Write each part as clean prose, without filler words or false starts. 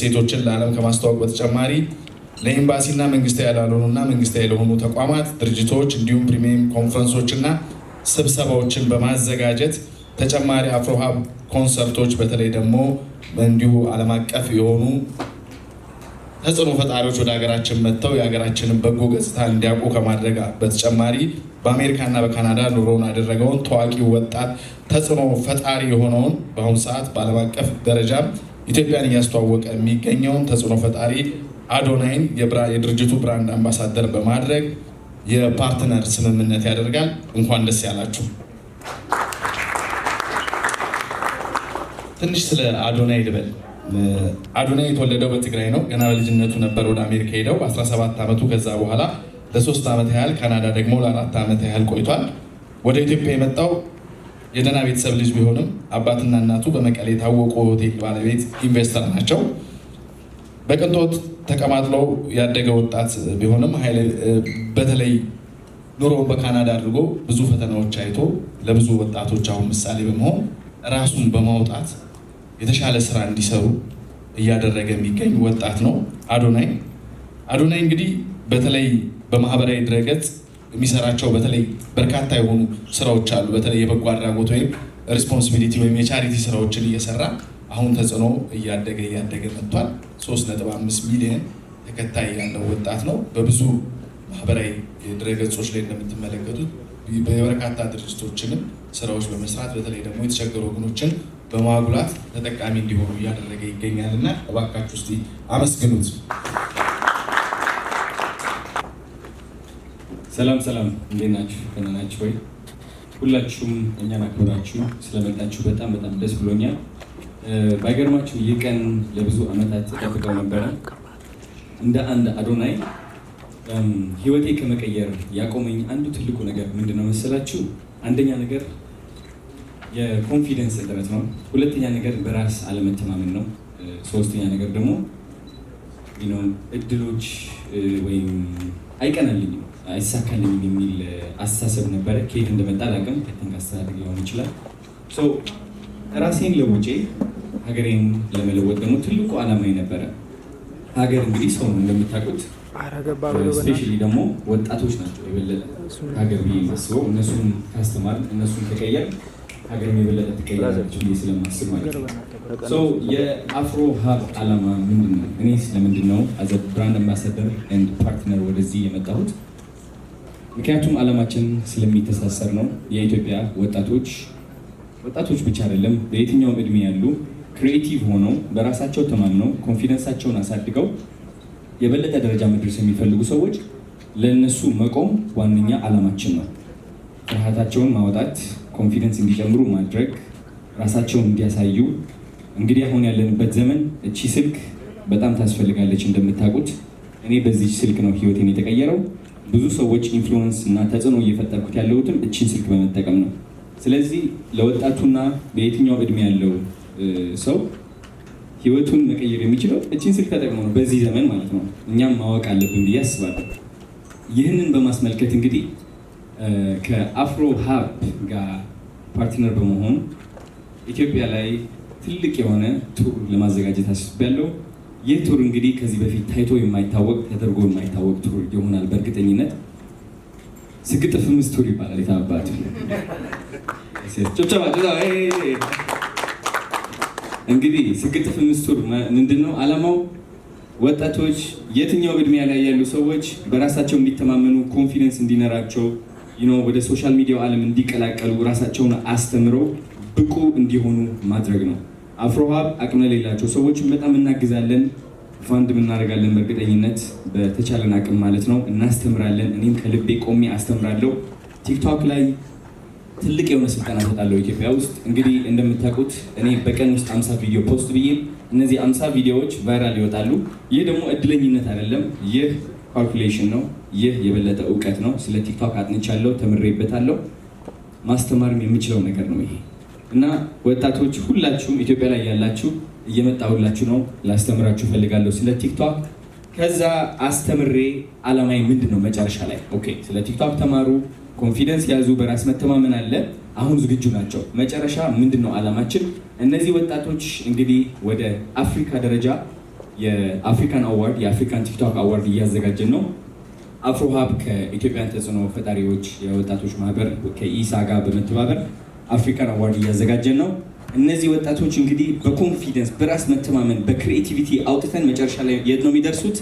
እሴቶችን ለዓለም ከማስተዋወቅ በተጨማሪ ለኤምባሲና መንግስታዊ ያልሆኑና መንግስታዊ ለሆኑ ተቋማት፣ ድርጅቶች እንዲሁም premium ኮንፈረንሶችና ስብሰባዎችን በማዘጋጀት ተጨማሪ አፍሮሃብ ኮንሰርቶች በተለይ ደግሞ እንዲሁ ዓለም አቀፍ የሆኑ ተጽዕኖ ፈጣሪዎች ወደ ሀገራችን መጥተው የሀገራችንን በጎ ገጽታ እንዲያውቁ ከማድረግ በተጨማሪ በአሜሪካና በካናዳ ኑሮውን ያደረገውን ታዋቂ ወጣት ተጽዕኖ ፈጣሪ የሆነውን በአሁኑ ሰዓት በዓለም አቀፍ ደረጃም ኢትዮጵያን እያስተዋወቀ የሚገኘውን ተጽዕኖ ፈጣሪ አዶናይን የድርጅቱ brand ambassador በማድረግ የ partner ስምምነት ያደርጋል። እንኳን ደስ ያላችሁ። ትንሽ ስለ አዶናይ ልበል። አዶናይ የተወለደው በትግራይ ነው። ገና በልጅነቱ ነበር ወደ አሜሪካ ሄደው በ17 ዓመቱ። ከዛ በኋላ ለ3 ዓመት ያህል ካናዳ ደግሞ ለ4 ዓመት ያህል ቆይቷል። ወደ ኢትዮጵያ የመጣው የደህና ቤተሰብ ልጅ ቢሆንም አባትና እናቱ በመቀሌ የታወቁ ሆቴል ባለቤት investor ናቸው። በቅንጦት ተቀማጥሎ ያደገ ወጣት ቢሆንም በተለይ ኑሮውን በካናዳ አድርጎ ብዙ ፈተናዎች አይቶ ለብዙ ወጣቶች አሁን ምሳሌ በመሆን ራሱን በማውጣት የተሻለ ስራ እንዲሰሩ እያደረገ የሚገኝ ወጣት ነው አዶናይ። አዶናይ እንግዲህ በተለይ በማህበራዊ ድረገጽ የሚሰራቸው በተለይ በርካታ የሆኑ ስራዎች አሉ። በተለይ የበጎ አድራጎት ወይም responsibility ወይም የ charity ስራዎችን እየሰራ አሁን ተጽዕኖ እያደገ እያደገ መጥቷል። 3.5 ሚሊዮን ተከታይ ያለው ወጣት ነው። በብዙ ማህበራዊ ድረገጾች ላይ እንደምትመለከቱት የበርካታ ድርጅቶችንም ስራዎች በመስራት በተለይ ደግሞ የተቸገሩ ወገኖችን በማጉላት ተጠቃሚ እንዲሆኑ እያደረገ ይገኛል እና እባካችሁ እስቲ አመስግኑት። ሰላም ሰላም፣ እንዴት ናችሁ? ደህና ናችሁ ወይ? ሁላችሁም እኛን አክብራችሁ ስለመጣችሁ በጣም በጣም ደስ ብሎኛል። ባይገርማችሁ ይህ ቀን ለብዙ ዓመታት ጠብቀው ነበረ። እንደ አንድ አዶናይ ህይወቴ ከመቀየር ያቆመኝ አንዱ ትልቁ ነገር ምንድን ነው መሰላችሁ? አንደኛ ነገር የ confidence እጥረት ነው። ሁለተኛ ነገር በራስ አለመተማመን ነው። ሶስተኛ ነገር ደግሞ እድሎች ወይም አይቀናልኝም፣ አይሳካልኝም የሚል አስተሳሰብ ነበረ። ከየት እንደመጣ አላውቅም። ከቲንክ አስተዳደግ ሊሆን ይችላል። ራሴን ለውጬ ሀገሬን ለመለወጥ ደግሞ ትልቁ ዓላማ ነበረ። ሀገር እንግዲህ ሰው ነው እንደምታውቁት። Especially ደግሞ ወጣቶች ናቸው የበለጠ ሀገር ብዬ የማስበው። እነሱን ካስተማርን፣ እነሱን ከቀየር ሀገርም የበለጠ ትቀየራለች ብዬ ስለማስብ ማለት ነው። የአፍሮ ሀብ ዓላማ ምንድን ነው? እኔ ስለምንድን ነው as a brand ambassador and partner ወደዚህ የመጣሁት? ምክንያቱም ዓላማችን ስለሚተሳሰር ነው። የኢትዮጵያ ወጣቶች፣ ወጣቶች ብቻ አይደለም፣ በየትኛውም እድሜ ያሉ creative ሆነው በራሳቸው ተማምነው confidence ኣቸውን አሳድገው የበለጠ ደረጃ መድረስ የሚፈልጉ ሰዎች ለእነሱ መቆም ዋነኛ ዓላማችን ነው። ፍርሃታቸውን ማውጣት፣ confidence እንዲጨምሩ ማድረግ፣ ራሳቸውን እንዲያሳዩ። እንግዲህ አሁን ያለንበት ዘመን እቺ ስልክ በጣም ታስፈልጋለች። እንደምታውቁት እኔ በዚች ስልክ ነው ህይወቴን የተቀየረው። ብዙ ሰዎች influence እና ተጽዕኖ እየፈጠርኩት ያለሁትም እቺን ስልክ በመጠቀም ነው። ስለዚህ ለወጣቱና በየትኛው እድሜ ያለው ሰው ህይወቱን መቀየር የሚችለው እቺን ስልክ ተጠቅሞ ነው፣ በዚህ ዘመን ማለት ነው። እኛም ማወቅ አለብን ብዬ አስባለሁ። ይህንን በማስመልከት እንግዲህ ከአፍሮ ሀብ ጋር partner በመሆን ኢትዮጵያ ላይ ትልቅ የሆነ tour ለማዘጋጀት አስቤያለሁ። ይህ tour እንግዲህ ከዚህ በፊት ታይቶ የማይታወቅ፣ ተደርጎ የማይታወቅ tour ይሆናል በእርግጠኝነት። ስግጥ ፍምስ tour ይባላል። የታባቱ ጭብጨባ! እንግዲህ ስግጥ ፍምስ tour ምንድን ነው ዓላማው? ወጣቶች፣ የትኛው እድሜ ላይ ያሉ ሰዎች በራሳቸው እንዲተማመኑ፣ confidence እንዲኖራቸው፣ ወደ social media ው ዓለም እንዲቀላቀሉ፣ ራሳቸውን አስተምረው ብቁ እንዲሆኑ ማድረግ ነው። አፍሮሀብ አቅም ለሌላቸው ሰዎችን በጣም እናግዛለን፣ ፋንድ እናደርጋለን። በእርግጠኝነት በተቻለን አቅም ማለት ነው እናስተምራለን። እኔም ከልቤ ቆሜ አስተምራለሁ። ቲክቶክ ላይ ትልቅ የሆነ ስልጠና እሰጣለሁ ኢትዮጵያ ውስጥ። እንግዲህ እንደምታውቁት እኔ በቀን ውስጥ 50 ቪዲዮ post ብዬ እነዚህ 50 ቪዲዮዎች viral ይወጣሉ። ይህ ደግሞ እድለኝነት አይደለም። ይህ calculation ነው። ይህ የበለጠ እውቀት ነው። ስለ ቲክቶክ አጥንቻለሁ፣ ተምሬበታለሁ። ማስተማርም የምችለው ነገር ነው ይሄ እና ወጣቶች ሁላችሁም ኢትዮጵያ ላይ ያላችሁ እየመጣሁላችሁ ነው። ላስተምራችሁ ፈልጋለሁ ስለ ቲክቶክ። ከዛ አስተምሬ አላማዬ ምንድን ነው? መጨረሻ ላይ okay፣ ስለ ቲክቶክ ተማሩ፣ confidence ያዙ፣ በራስ መተማመን አለ፣ አሁን ዝግጁ ናቸው። መጨረሻ ምንድን ነው አላማችን? እነዚህ ወጣቶች እንግዲህ ወደ አፍሪካ ደረጃ የ African award፣ የ African TikTok award እያዘጋጀን ነው። አፍሮ ሀብ ከኢትዮጵያን ተጽዕኖ ፈጣሪዎች የወጣቶች ማህበር ከኢሳ ጋር በመተባበር African award እያዘጋጀን ነው። እነዚህ ወጣቶች እንግዲህ በ confidence፣ በራስ መተማመን፣ በ creativity አውጥተን መጨረሻ ላይ የት ነው የሚደርሱት?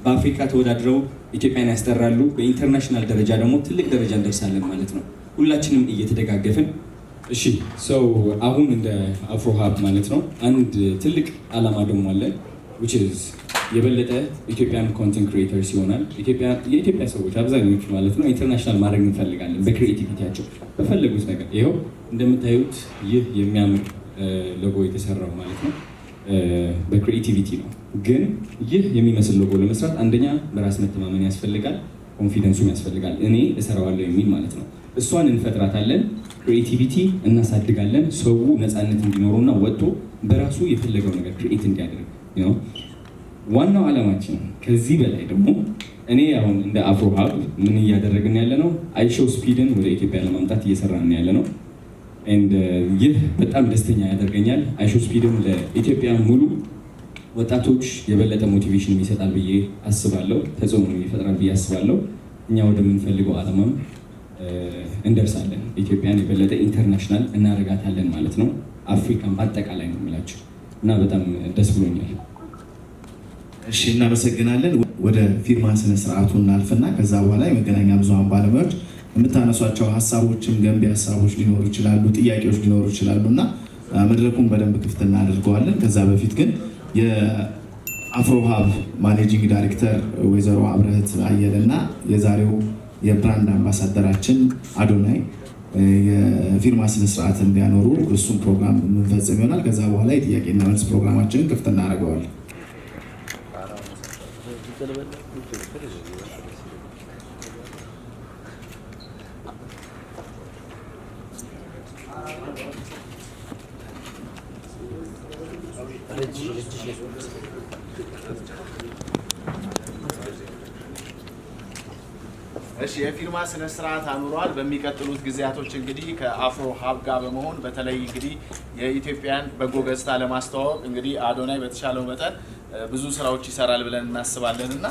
በአፍሪካ ተወዳድረው ኢትዮጵያን ያስጠራሉ። በ international ደረጃ ደግሞ ትልቅ ደረጃ እንደርሳለን ማለት ነው። ሁላችንም እየተደጋገፍን። እሺ፣ so አሁን እንደ አፍሮ ሀብ ማለት ነው አንድ ትልቅ ዓላማ ደግሞ አለን፣ which is የበለጠ Ethiopian content creators ይሆናል። የኢትዮጵያ ሰዎች አብዛኞቹ ማለት ነው international ማድረግ እንፈልጋለን በ creativity ያቸው በፈለጉት ነገር። ይኸው እንደምታዩት ይህ የሚያምር ሎጎ የተሰራው ማለት ነው በ creativity ነው። ግን ይህ የሚመስል ሎጎ ለመስራት አንደኛ በራስ መተማመን ያስፈልጋል፣ confidence ኡም ያስፈልጋል። እኔ እሰራዋለሁ የሚል ማለት ነው። እሷን እንፈጥራታለን፣ creativity እናሳድጋለን። ሰው ነፃነት እንዲኖረውና ወጥቶ በራሱ የፈለገው ነገር create እንዲያደርግ ነው ዋናው ዓላማችን። ከዚህ በላይ ደግሞ እኔ አሁን እንደ አፍሮ ሀብ ምን እያደረግን ያለ ነው? አይሾው ስፒድን ወደ ኢትዮጵያ ለማምጣት እየሰራን ያለ ነው። And ይህ በጣም ደስተኛ ያደርገኛል። አይሾው ስፒድም ለኢትዮጵያ ሙሉ ወጣቶች የበለጠ motivation ይሰጣል ብዬ አስባለሁ። ተጽዕኖ ይፈጥራል ብዬ አስባለሁ። እኛ ወደምንፈልገው ዓላማም እንደርሳለን። ኢትዮጵያን የበለጠ international እናደርጋታለን ማለት ነው። አፍሪካን በአጠቃላይ ነው የምላቸው እና በጣም ደስ ብሎኛል። እሺ፣ እናመሰግናለን። ወደ ፊርማ ስነ ስርዓቱ እናልፍና ከዛ በኋላ የመገናኛ ብዙኃን ባለሙያዎች የምታነሷቸው ሀሳቦችም ገንቢ ሀሳቦች ሊኖሩ ይችላሉ፣ ጥያቄዎች ሊኖሩ ይችላሉ እና መድረኩን በደንብ ክፍት እናደርገዋለን። ከዛ በፊት ግን የአፍሮ ሀብ managing director ወይዘሮ አብረህት አየለ እና የዛሬው የ brand አምባሳደራችን አዶናይ የፊርማ ስነስርዓት እንዲያኖሩ እሱን ፕሮግራም የምንፈጽም ይሆናል። ከዛ በኋላ የጥያቄና መልስ ፕሮግራማችንን ክፍት እናደርገዋለን። እሺ፣ የፊርማ ስነ ስርዓት አኑረዋል። በሚቀጥሉት ጊዜያቶች እንግዲህ ከአፍሮ ሀብ ጋር በመሆን በተለይ እንግዲህ የኢትዮጵያን በጎ ገጽታ ለማስተዋወቅ እንግዲህ አዶናይ በተሻለው መጠን ብዙ ስራዎች ይሰራል ብለን እናስባለን እና